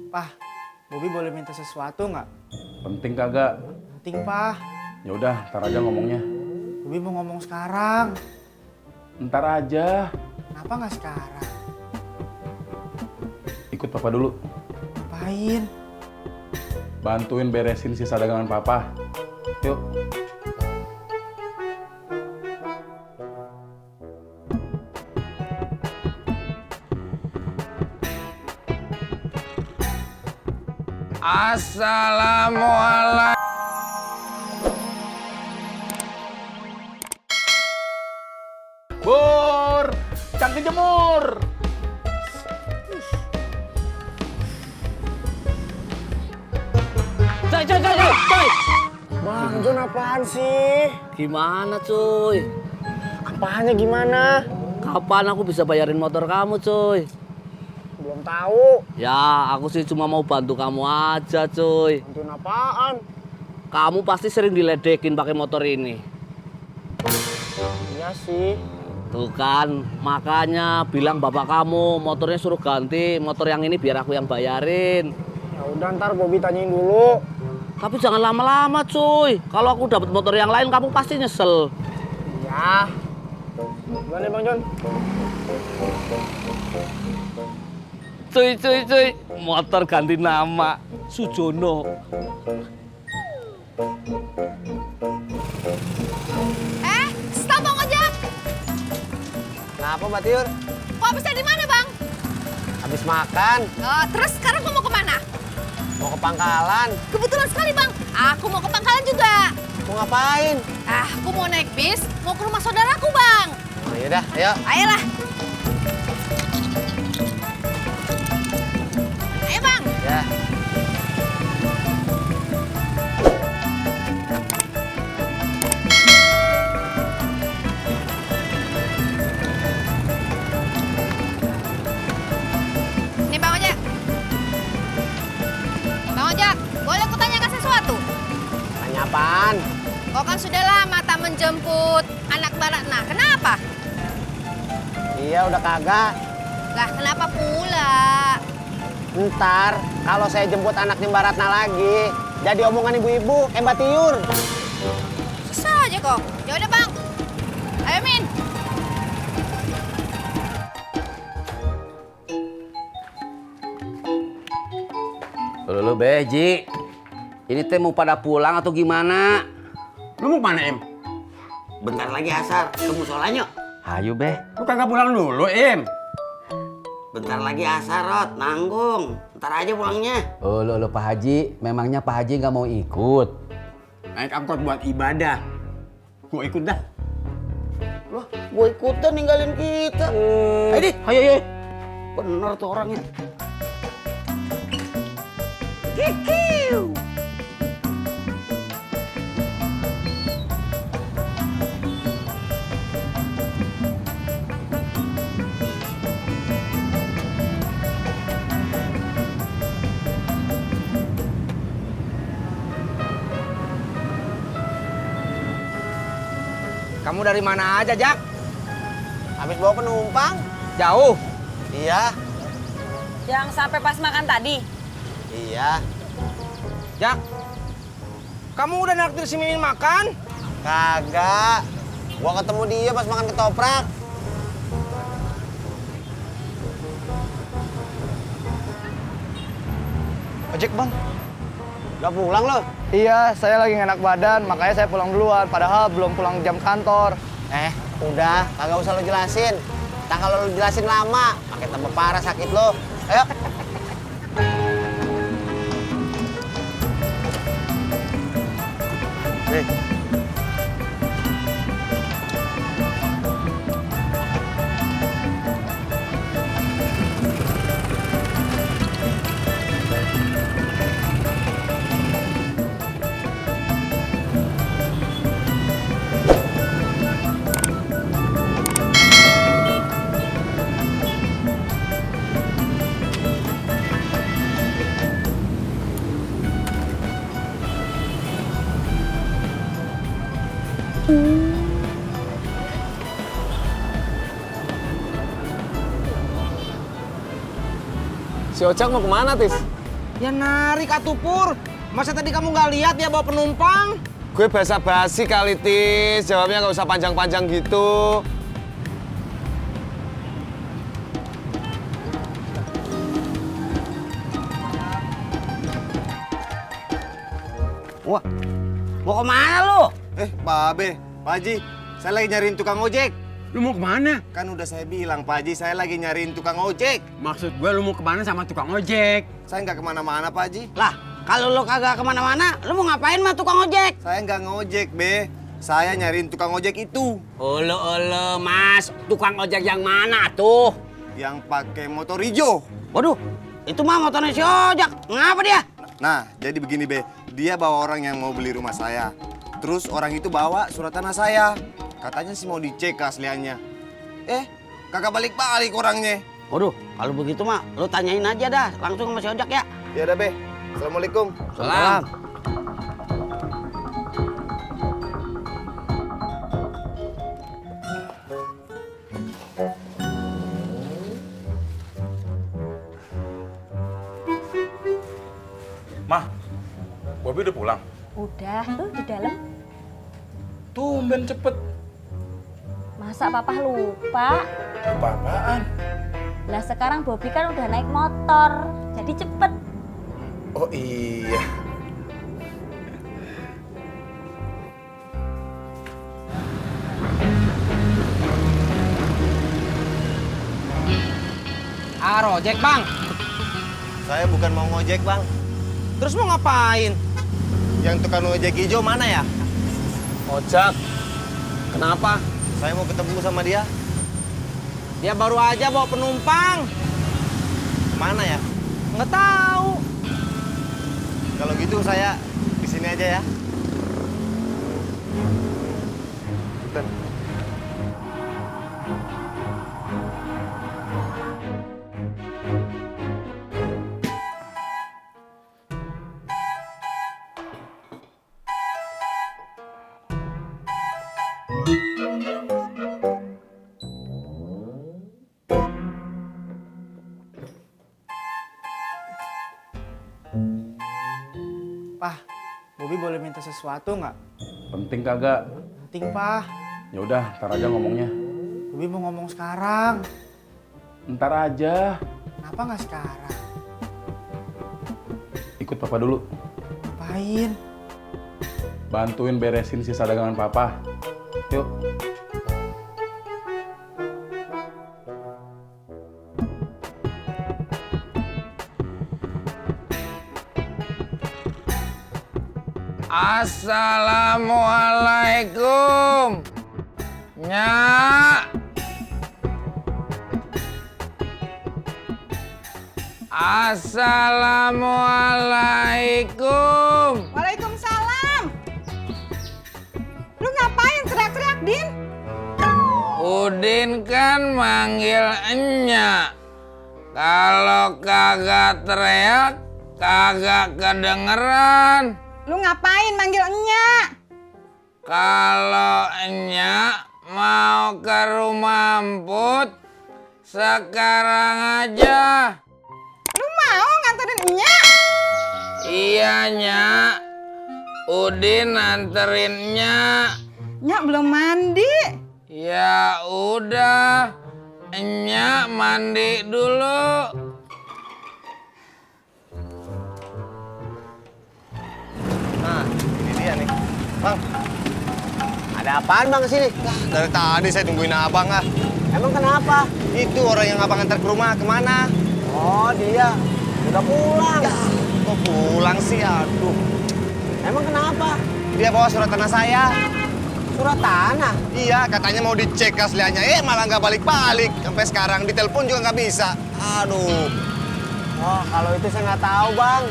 Pah, Bobi boleh minta sesuatu nggak? Penting kagak? Penting, Pah. Ya udah, ntar aja ngomongnya. Bobi mau ngomong sekarang. Ntar aja. Kenapa nggak sekarang? Ikut papa dulu. Ngapain? Bantuin beresin sisa dagangan papa. Yuk. Assalamualaikum. Bur, cangkir jemur. Coy. Bang Jon apaan sih? Gimana cuy? Apanya gimana? Kapan aku bisa bayarin motor kamu cuy? Belum tahu. Ya, aku sih cuma mau bantu kamu aja cuy. Bantuin apaan? Kamu pasti sering diledekin pakai motor ini. Iya sih. Tuh kan, makanya bilang bapak kamu motornya suruh ganti motor yang ini biar aku yang bayarin. Ya udah ntar Bobi tanyain dulu. Tapi jangan lama-lama cuy. Kalau aku dapat motor yang lain kamu pasti nyesel. Ya. Gimana nih Bang Jon? Cuy. Motor ganti nama Sujono. Stop Bang Ojek. Kenapa Mbak Tiur? Kok habisnya di mana Bang? Habis makan, Terus sekarang mau kemana? mau ke pangkalan. Kebetulan sekali Bang, aku mau ke pangkalan juga. Mau ngapain? Aku mau naik bis, mau ke rumah saudaraku Bang. Oh, yaudah, ayo. Ayolah. Ayo Bang. Ya. Nih Bang Ojek. Bang Ojek, boleh aku tanyakan sesuatu? Tanya apaan? Kau kan sudah lama tak menjemput anak Mbak Ratna. Kenapa? Iya, udah kagak. Lah kenapa pula? Ntar, kalau saya jemput anaknya Mbak Ratna lagi, jadi omongan ibu-ibu, Mbak Tiur. Susah aja kok. Ya udah Bang. Ayo Min. Lu Beji. Ini teh mau pada pulang atau gimana? Lu mau mana, Em? Bentar lagi asar, ke musolanya. Ayo Beh. Lu kagak pulang dulu, Em? Bentar lagi asar, Rod, nanggung. Ntar aja pulangnya. Oh, lo Pak Haji, memangnya Pak Haji nggak mau ikut? Naik angkot buat ibadah. Gua ikut dah. Loh, gue ikutan ninggalin kita. Ayo. Bener tuh orangnya. Kamu dari mana aja, Jak? Habis bawa penumpang. Jauh. Iya, Yang sampai pas makan tadi? iya. Jak, kamu udah naktir si Mimin makan? Kagak. Gua ketemu dia pas makan ketoprak. Ojek, Bang. Udah pulang lo? Iya, saya lagi nggak enak badan, makanya saya pulang duluan. Padahal belum pulang jam kantor. Udah, kagak usah lo jelasin. Nah kalau lo jelasin lama, makin tambah parah sakit lo. Ayo. Nih. Si Ocak mau kemana, Tis? Ya narik atuh Pur. Masa tadi kamu nggak lihat dia bawa penumpang? Gue basa-basi kali, Tis. Jawabnya nggak usah panjang-panjang gitu. Wah, mau kemana lu? Pak Abe, Pak Haji, saya lagi nyariin tukang ojek. Lu mau kemana? Kan udah saya bilang, Pak Haji, saya lagi nyariin tukang ojek. Maksud gue lu mau kemana sama tukang ojek? Saya nggak kemana-mana, Pak Haji. Lah, kalau lu kagak kemana-mana, lu mau ngapain mah tukang ojek? Saya nggak ngojek, Be. Saya nyariin tukang ojek itu. Olo, Mas. Tukang ojek yang mana tuh? Yang pakai motor hijau. Waduh, itu mah motornya si ojek. Ngapa dia? Nah, jadi begini, Be. Dia bawa orang yang mau beli rumah saya. Terus orang itu bawa surat tanah saya. Katanya sih mau dicek keasliannya. Kagak balik-balik orangnya. Waduh, kalau begitu mah lu tanyain aja dah langsung sama si ojek ya. Ya udah, Be. Assalamualaikum. Salam. Mah, Bobby udah pulang? Udah, tuh di dalam. Tumben cepet. Masa papa lupa? Apa-apaan? Lah sekarang Bobby kan udah naik motor, jadi cepet. Oh iya. Ojek bang. Saya bukan mau ngojek, Bang. Terus mau ngapain? Yang tukang ojek hijau mana ya? Ojek. Kenapa? Saya mau ketemu sama dia. Dia baru aja bawa penumpang. Mana ya? Nggak tahu. Kalau gitu saya di sini aja ya. Bentar. Pah, Bobby boleh minta sesuatu nggak? Penting kagak? Penting, Pah. Ya udah, ntar aja ngomongnya. Bobby mau ngomong sekarang. Ntar aja. Kenapa nggak sekarang? Ikut papa dulu. Ngapain? Bantuin beresin sisa dagangan papa. Yuk. Assalamualaikum. Nyak. Assalamualaikum. Waalaikumsalam. Lu ngapain teriak-teriak, Din? Udin kan manggil Enya. Kalau kagak teriak, kagak kedengeran. Lu ngapain manggil Enya? Kalau Enya mau ke rumah Emput, sekarang aja. Lu mau nganterin Enya? Iya, Nya. Udin anterin Nya. Nya belum mandi. Ya udah, Nya mandi dulu. Nah, ini dia nih. Bang, Ada apaan bang kesini? dari tadi saya tungguin abang ah. Emang kenapa? Itu orang yang abang antar ke rumah, kemana? Oh dia udah pulang. Kok pulang sih? Aduh. Emang kenapa? Dia bawa surat tanah saya. Surat tanah. Iya, katanya mau dicek keasliannya. Malah nggak balik-balik. Sampai sekarang ditelepon juga nggak bisa. Aduh. Oh kalau itu saya nggak tahu bang.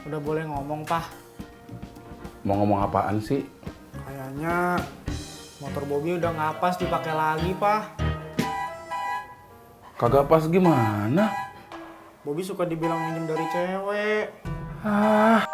Udah boleh ngomong, Pak. Mau ngomong apaan sih? Kayaknya motor Bobby udah nggak pas dipakai lagi, Pak. Kagak pas gimana? Bobby suka dibilang minjem dari cewek. Ah,